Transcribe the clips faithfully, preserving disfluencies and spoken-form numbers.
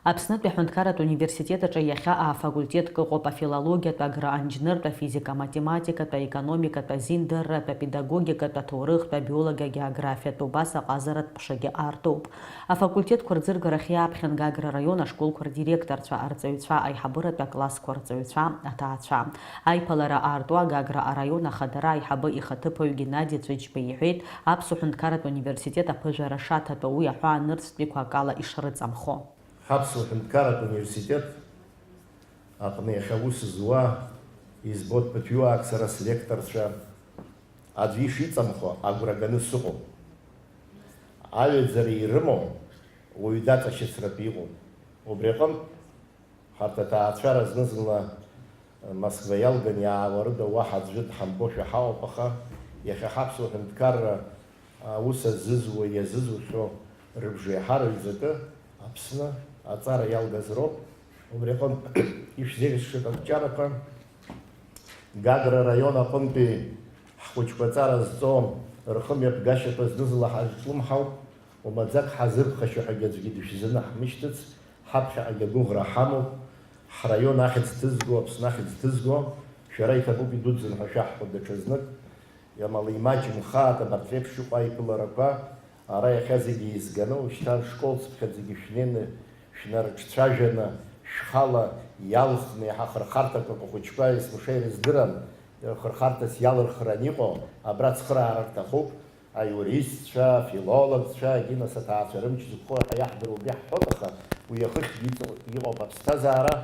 Аԥснытәи аҳәынҭқарратә университет аҿы иахьа афакультетк ыҟоуп, афилологиатә, агроинженертә, афизика-математикатә, аекономикатә, азиндырратә, апедагогикатә, аҭоурыхтә, абиологиа, агеографиатә, убас аҟазаратә ҟәшагьы аартуп. Афакультетқәа рӡыргарахь иааԥхьан Гагра араион ашколқәа рдиректорцәа, арҵаҩцәа, аиҳабыратә аклассқәа рҵаҩцәа, аҭаацәа. Аиԥылара аартуа Гагра араион ахадара аиҳабы ихаҭыԥуаҩ Геннади Цәыџьба иҳәеит, Аԥсуа ҳәынҭқарратә университет аԥыжәара шаҭатәу, уи аҳәаа нырцәтәиқәа акала ишрыҵамхо. Ҳаԥсуа ҳәынҭқарратә университет аҟны иахьа аус зуа избоит ԥыҭҩык сара сректорцәа, аӡәы ишиҵамхо агәра ганы сыҟоуп. Аҩаӡара ирымоу уаҩ даҵашьыцратәы иҟоуп. Убри аҟынтә, ҳарҭ аҭаацәара зны-зынла Москва иалган иаауа рыда уаҳа аӡәы дҳамбошәа ҳаҟоуп, аха иахьа ҳаԥсуа ҳәынҭқарра аус азызуа, иазызухьоу рыбжеиҳараҩ ӡакы Аԥсны аҵара иалгаз роуп. Убри аҟынтә ишәзеиӷьасшьоит ақәҿиарақәа. Гагра араион аҟынтәи ҳхәыҷқәа аҵара зҵо, рхымҩаԥгашьақәа зны-зынла ҳазҿлымҳауп, умаӡак ҳазырԥхашьо ҳәагьы аӡәгьы дышәзынаҳмышьҭыц, ҳаԥхьаҟагь агәыӷра ҳамоуп, ҳраион ахьӡ ҭызго, Аԥсны ахьӡ ҭызго, шәара иҭабуп идуӡӡан ҳәа шәаҳҳәо даҽазнык, амала имаҷымхааит абарҭ реиԥш иҟоу аиԥыларақәа, ара иахьа зегьы еизганы, уажәшьҭа школцыԥхьаӡагьы шәнеины, шәнарыҿцәажәаны, шәхала иалхны, еиҳа хырхарҭақәак ахәыҷқәа есымша ирыздырам, хырхарҭас иалырхран иҟоу, абра ацхыраара рҭахуп, аиуристцәа, афилологцәа, егьи нас аҭаацәа рымч зықәхо ҳәа иаҳдыруа убри ҳҳәоит, аха уи ахыхьтә иҵо-, иҟоуп аԥсҭазаара,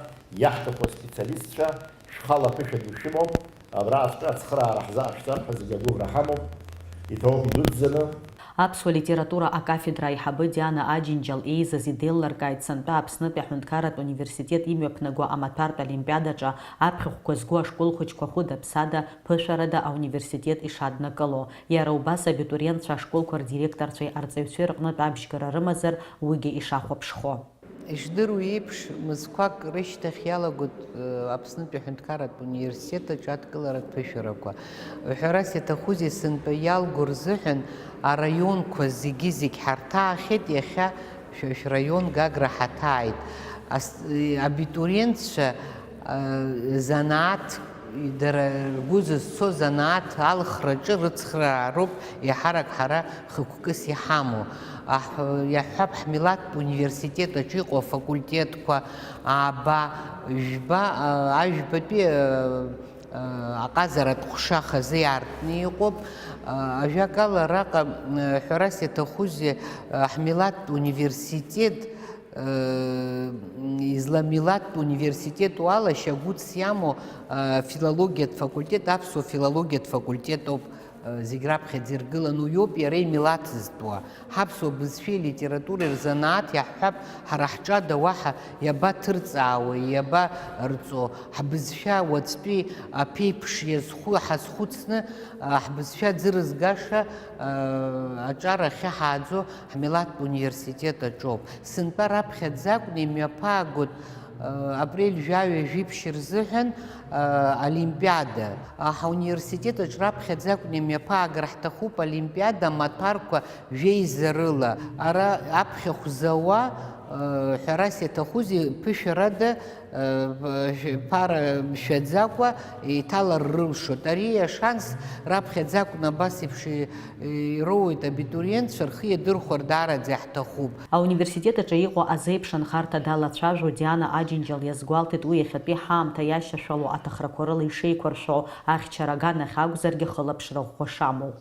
иаҳҭаху аспециалистцәа, шәхала аԥышәа ду шәымоуп, абраҟаҵәҟьа ацхыраара ҳзаҟашәҵап ҳәа зегьы агәыӷра ҳамоуп, иҭабуп идуӡӡаны. Аԥсуа литература акафедра аиҳабы Диана Аџьынџьал еизаз идеиллыркааит сынтәа Аԥснытәи аҳәынҭқарратә университет имҩаԥнаго амаҭәартә олимпиадаҿы аԥхьахәқәа зго ашкол хәыҷқәа хәыда-ԥсада, ԥышәарада ауниверситет ишаднакыло. Иара убас абитуриентцәа ашколқәа рдиректорцәеи арҵаҩцәеи рҟнытә абжьгара рымазар, уигьы ишахәаԥшхо. Ишдыру еиԥш, мызқәак рышьҭахь иалагоит, э, Аԥснытәи аҳәынҭқарратә университет аҿы адкыларатә ԥышәарақәа. Ҳәарас иаҭахузеи, сынтәа иалго рзыҳәан араионқәа зегьы-зегь ҳарҭаахьеит, иахьа шәа-, шәраион Гагра ҳаҭааит. Ас-, э, абитуриентцәа, э, занааҭ, дара ргәы зызцо занааҭ алхраҿы рыцхраароуп еиҳарак ҳара хықәкыс иҳамоу. Аҳ-, иаҳҳәап, ҳмилаҭтә университет аҿы иҟоу афакультетқәа ааба, жәба, а, ажәбатәи, а, а, аҟазаратә ҟәша хазы иаартны иҟоуп. А, ажәакала, араҟа, а, ҳәарас иаҭахузеи, а, ҳмилаҭтә университет, а, изламилаҭтә университет уалашьа гәыцс иамоу, а, филологиатә факультет, аԥсуа филологиатә факультет ауп. Зегь раԥхьаӡа иргыланы уиоуп иара имилаҭызтәуа. Ҳаԥсуа бызшәеи литературеи рзанааҭ, иаҳҳәап, ҳара ҳҿада уаҳа иабаҭырҵаауеи, иабарҵо? Ҳбызшәа уаҵәтәи аԥеиԥш иазхәы-, ҳазхәыцны, а, ҳбызшәа аӡы рызгаша, а, аҿар ахьы ҳааӡо ҳмилаҭтә университет аҿоуп. Сынтәа раԥхьаӡа акәны имҩаԥаагоит, а, апрель жәаҩа жәиԥшь рзыҳәан, а, олимпиада. А, ҳауниверситет аҿы раԥхьаӡа акәны имҩаԥаагар ҳҭахуп олимпиада амаҭәарқәа жәеиза рыла. Ара аԥхьахә зауа, а, ҳәарас иаҭахузеи, ԥышәарада, а, ԥара мшәаӡакәа еиҭалар рылшоит. Ари ашанс раԥхьаӡа акәны абас еиԥш и-, ироуеит абитуриентцәа, рхы иадырхәар даараӡа иаҳҭахуп. Ауниверситет аҿы иҟоу азеиԥш анхарҭа далацәажәо Диана Аџьынџьал иазгәалҭеит, уи иахьатәи ҳаамҭа иашьашәало аҭахрақәа рыла ишеиқәыршәо, ахьчара аганахь акәзаргьы хылаԥшра ӷәӷәа шамоу.